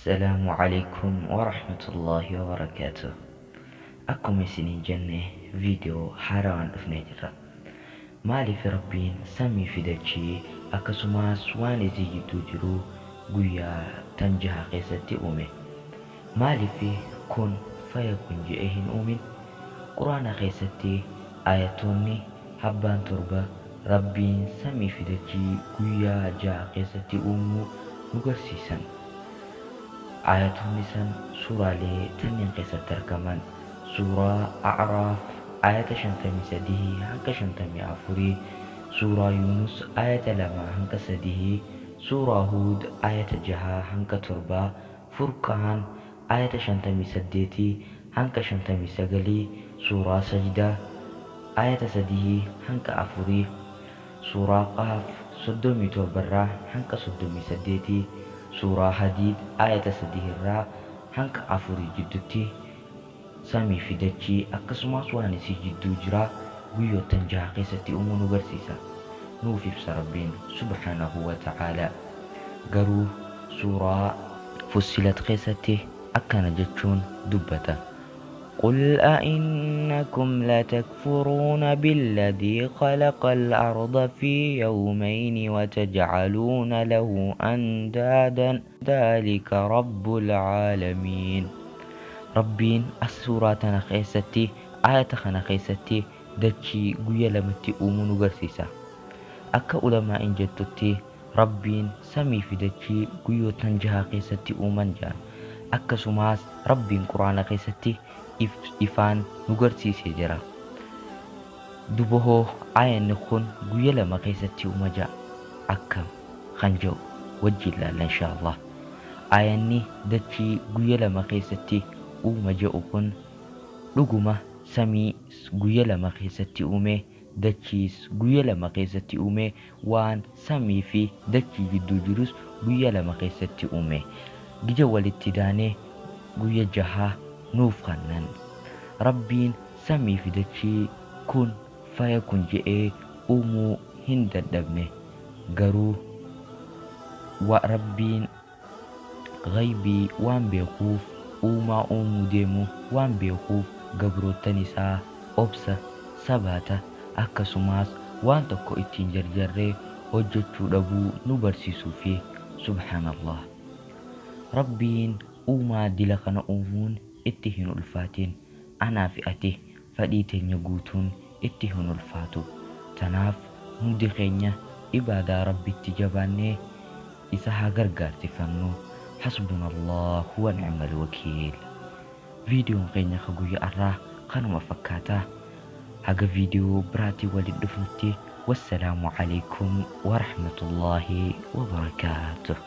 Assalaamu calaykum waraxmatullaahi wabarakaatuh. Akkuma isiniin jenne, viidiyoo haarawaan dhufnee jirra. Maaliif Rabbiin samii fi dachii akkasumas waan isii jidduu jiru guyyaa tan jaha keessatti uume? Maaliif kun fayakun je'ee hin uumin? Quraana keessatti ayatoonni habbaan 7 Rabbiin samii fi dachii guyyaa 6 keessatti uumuu nu garsiisan. Ayatoonni san suuraalee tanneen keessatti argaman: Suuraa A'raaf ayata 53 hanga 54, Suuraa Yuunus ayata 2 hanga 3, Suuraa Huud ayata 6 hanga 7, Furqaan ayata 58 hanga 59, Suuraa Sajdaa ayata 3 hanga 4, Suuraa Qaaf 37 irraa hanga 38, Suuraa Hadiid ayata 3 irraa hanga 4 jiddutti samii fi dachii akkasumas waan isii jidduu jira guyyoottan 6 keessatti uumuu nu garsiisa. Nuuf ibsa Rabbiin subhaanahu wa ta'aalaa. Garuu Suuraa Fussilat keessatti akkana jechuun dubbata: قل أئنكم لتكفرون بالذي خلق الأرض في يومين وتجعلون له أندادا ذلك رب العالمين. Rabbiin as suuraa tana keessatti, ayata kana keessatti, dachii guyya lamatti uumuu nu garsiisa. Akka ulamaa'in jettutti, Rabbiin samii fi dachii guyyootan 6 keessatti uuman jedhan. Akkasumas Rabbiin Quraana keessatti ifaan nu garsiisee jira. Duba hoo ayanni kun guyya 2 keessatti uuma ja'a, akkam kan jedhu wajjin laalla, insha Allah. Ayanni dachii guyya 2 keessatti uuma jedhu kun, dhuguma samii guyya 2 keessatti uume, dachiis guyya 2 keessatti uume, waan samii fi dachii jidduu jirus guyya 2 keessatti uume. Gija walitti daanee guyya jaha nuuf kannan. Rabbiin samii fi dachii kun fayakun je'ee uumuu hin dadhabne. Garuu wa Rabbiin ghaybii waan beekuuf, uumaa uumuu deemu waan beekuuf, gabroottan isaa obsa, sabaata, akkasumas waan tokko ittiin jarjarree hojjechuu dhabuu nu barsiisuufi. Subhaanallah. Rabbiin uumaa dila kana uumuun itti hin ulfaatin. Anaa fi ati fadhii teenya guutuun itti hin ulfaatu. Tanaaf hundi keenya ibaadaa Rabbitti jabaannee isa haa gargaarsifannu. Hasbunallahu wa ni'mal wakiil. Viidiyoon keenya ka guyyaa har'aa kanuma fakkaata. Haga viidiyoo biraatiin waliin dhufnutti, wassalaamu alaikum warahmatullaahi wabarakaatuh.